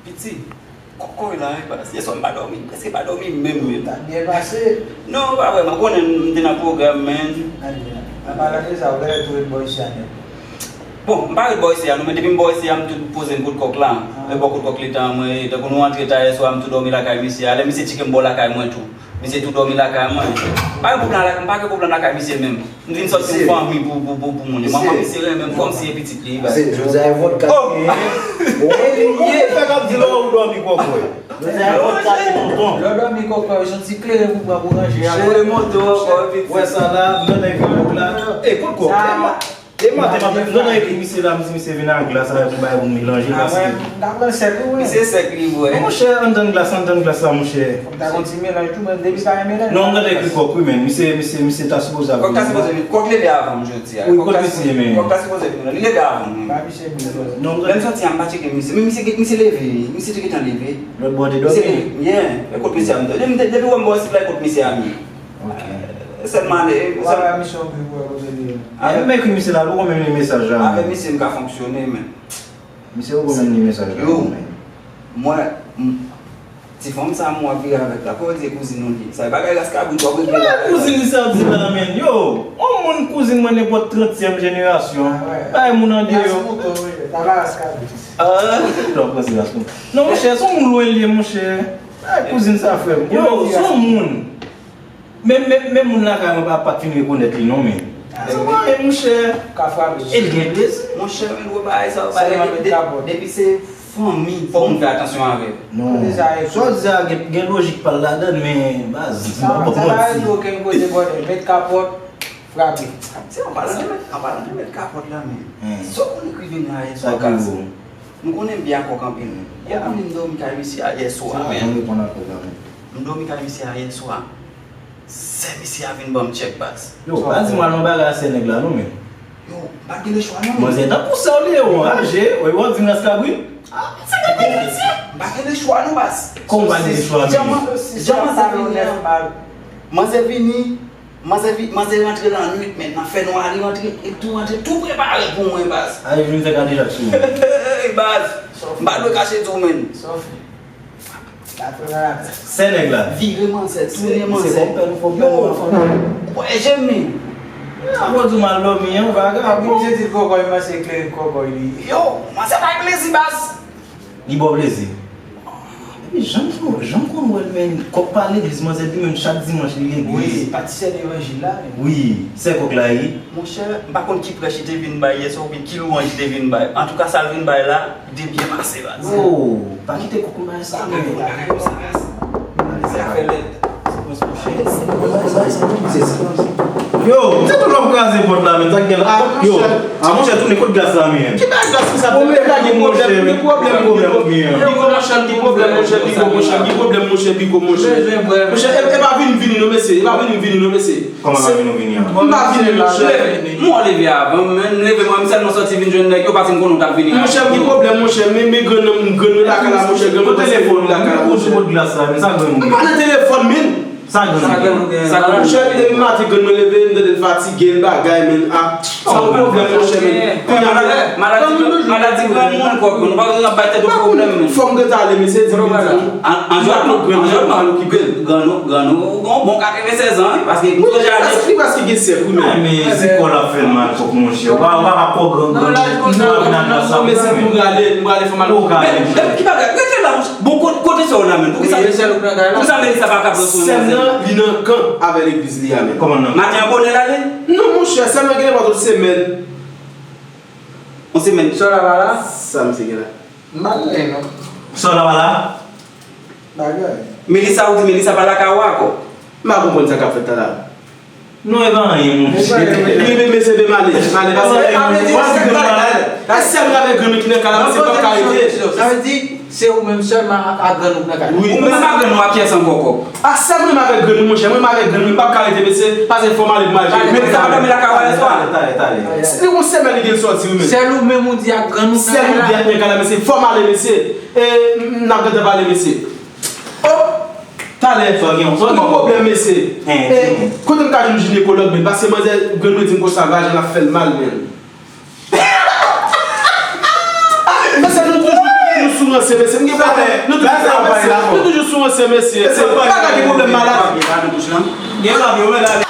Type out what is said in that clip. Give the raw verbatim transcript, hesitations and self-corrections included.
Piti, kòkòy la, wi, baz. Yèswa m pa dòmi, m prèske pa dòmi menm, menm. Ou ta byen pase. Non, pa vrèman, ou konnen m te nan pwogram, man. An palan de sa, ou genlè tou ret bò isi a nèt. Bon, m pa ret bò isi a non, men depi m bò isi a, m tou poze m kout kòk la. E bò kout kòk letan an, mwen, tankou nou antre ta yèswa, m tou dòmi lakay misye a. Lè misye tcheke m bò lakay mwen tou. Misye tou dòmi lakay mwen. M pa gen pwoblèm lakay, m pa gen pwoblèm lakay misye menm. M vin sòti yon fanmi pou, pou, pou, pou moun yo. Mwen, mwen, misye renmen m kòmsi e pitit li, baz. Se Joseph vodka. Oh! Wi, li ye. Fè k ap di lè ou dòmi kòkòy. Joseph vodka e tonton. Lè w dòmi kòkòy, se yon ti kleren pou pran pou ranje a. Kleren monte ankò, pitit. Wè sa la, m nan vin la. E, kot kòk? E maten, maten, m nan ekri misye la, m di misye vin ak glas avè pou bay pou melanje, paske. Misye sèk, wi. Monchè, anndan glas, anndan glas la, monchè. Fòk ta gon ti melanj tou, men depi pa gen melanj. Non, m gade ekri kòk, wi, men misye, misye, misye ta sipoze ap vini. Kòk ta sipoze vini. Kòk leve avan m jodi a. Wi, kot misye, men? Kòk ta sipoze vini. Li leve avan m. Pa misye vini. Non, m gade. Lè m sòti a, m pa tcheke misye. Men misye, misye leve. Misye te gentan leve. Lòt bò te dòmi. Misye leve. Yeah. E kot misye a m ye? Depi, depi w wè m bò isit la, e kot misye a m ye? Ok. Sèlman, e, w a wè misye anpil pou wè kote li ye. Avè m ekri misye la, l poko menm li mesaj la. Avè misye m ka fonksyone, men. Misye poko menm li mesaj la. Yo, mwen, m, ti fanm sa m wè ap vire avèk la, kòman se kouzin ou li ye? Sa e bagay ras kabrit w ap regle la. Kouzin li sa di la, men. Yo, yon moun kouzin mwen nenpòt trantyèm jenerasyon. Bay moun andeyò. Ras mouton, wi. Sa pa ras kabrit. Ah, non, pran se ras mouton. Non, monchè, se yon moun lwen li ye, monchè. Ay, kouzin sa, frè m. Yo, se yon moun. Men, men, men moun lakay mwen pa, pa t fin rekonèt li non, men. Se mwen, monchè. Ka frape. E l gen plezi. Monchè, men gwo bagay sa yo, depi se fanmi, fò moun fè atansyon avè l. Non. Sa w di a gen, gen lojik pa l ladan l, men baz. Sa pa rezoud okenn kote, brother. Met kapòt, frape. Ti, an palan de met, an palan de met kapòt la, men. Sa w konn ekri vini a yè swa, baz? Nou konnen m byen ak kòk anpil. Ou konnen m dòmi kay misye a yè swa, men. M dòmi kay misye a yè swa. Sè misye a vin ban m tchèk, baz. Yo, pa di m al nan bagay a sè nèg la non, men. Yo, m pa t gen lechwa non, men. Manzè tankou sè w li ye, w anraje, w ap di m ras kabrit. Ah, se kabrit misye. M pa t gen lechwa non, baz. Kòman w pa t gen lechwa, men? Jan manzè vini an. Manzè vini, manzè vi-, manzè rantre lannwit, men, nan fènwa, li rantre, li tou rantre, tou prepare pou mwen, baz. Ay, vin fè kadejak sou mwen. Hey, baz, m pa dwe kache di w, men. Sè nèg la. Vire manzè, tounen manzè. Yo, w wè je m li. An bon di mal dòmi, yon vagabon. Misye di kòkòy, manzè kleren kòkòy li. Yo, manzè bay plezi, baz. Li ba w plezi. Epi jan m, jan m konn wè l, men, kòk pa legliz, manzè di menm chak dimanch li legliz. Wi, pa ti sè levanjil la, men. Wi, sè kòk la ye. Monchè, m pa konn ki prèch li te vin bay yè swa oubyen ki lwanj li te vin bay. Antouka, sa l vin bay la, de byen pase, baz. Oh, pa kite kòk m bay sa, men. Yo, se tout lòm kraze pòt la, men sa k gen la. Ah, yo, ah, monchè, tounen kot glas la, men. Ki bay glas ki sa? Bon, men, pa gen pwoblèm, gen pwoblèm, gen pwoblèm. Biko, monchè, ki pwoblèm, monchè, Biko, monchè, ki pwoblèm, monchè, Biko, monchè. Monchè, e, e pa vini, vini, non, mesye. E pa vini, vini, non, mesye. Kòman la vin ou vini an? M pa vini, monchè. M wè w leve avan m, men m leve mwen, m sèlman sòti vin jwenn nèg yo, paske m konnen w t ap vini. Monchè, m gen pwoblèm, monchè, men, men grann nan, grann nan lakay la, monchè, grann nan telefòn lakay la, monchè. Ou sou bòt glas la, men sa grann ou gen? M pa nan telefòn, men. Sa grann ou gen? Sa grann ou gen? Monchè, depi maten grann mwen leve, m tande l fatige, l bagay, men, ah, sa yon pwoblèm, monchè, men. Maladi, maladi granmoun, kòk, nou pa bezwen ap bay tèt nou pwoblèm, men. Fò m gentan ale, mesye, di m vin di nou. An, an jòt nou, an jòt nou al okipe l. Grann ou, grann ou, ou gon bon katreven sèz an, wi, paske m sonje ane. Li prèske gen sèk, wi, men. Men, se kò l ap fè l mal, kòk, monchè. Ou pa, ou pa ka kò gran, gran, nou pa vin ak sa. Men si pou m prale, m prale fè mal. Ou ka ale, monchè. Men, men, ki bagay? Rete la, monchè. Bon, kote, kote sè w la, men? Poukisa, poukisa Melissa pa ka pran swen manzè? Sè m nan, li nan kan avè legliz li a, men. Kòman nan? Maten an bonè l ale? Non, monchè, sè m nan gen nenpòt yon semèn. Yon semèn. Sè w la pa la? Sa misye gen la? M pa gen anyen non. Sè w la pa la? Bagay. Melissa, ou di Melissa pa lakay ou ankò? M pa konprann sa k ap fèt la la. Non, e pa anyen, monchè. Li men mesye de male, male, paske w ap di grann male. E sè m avèk grann ki nan kay la, mesye p ap ka rete. Sa vle di, se ou menm sèlman ak, ak grann ou k nan kay la? Wi. Ou menm ak grann ou a kiyès ankò, kòk? A sè m menm avèk grann mwen, monchè, mwen menm avèk grann mwen, m p ap ka rete, mesye, pase fò m ale pou m al jere. Men sa pa dòmi lakay ou a yèswa? Talè, talè, talè. Li gon semèn li gen sòti, wi, men. Sèl ou menm ou di ak grann ou k nan kay la? Sèl ou di ak nan kay la, mesye, fò m ale, mesye. E, n ap gentan pale, mesye. Oh! Talè. Sa w gen, sa w gen? Gon pwoblèm, mesye. E, kote m ka jwenn jinekològ, men, paske manzè grann mwen di m konsa, vajen ap fè l mal, men. Mesye, nou toujou, nou sou Ansyen mesye, m gen pwoblèm. Nou toujou sou ansyen mesye. Bagay ki pwoblèm malad. Gen papye, ou mèt ale.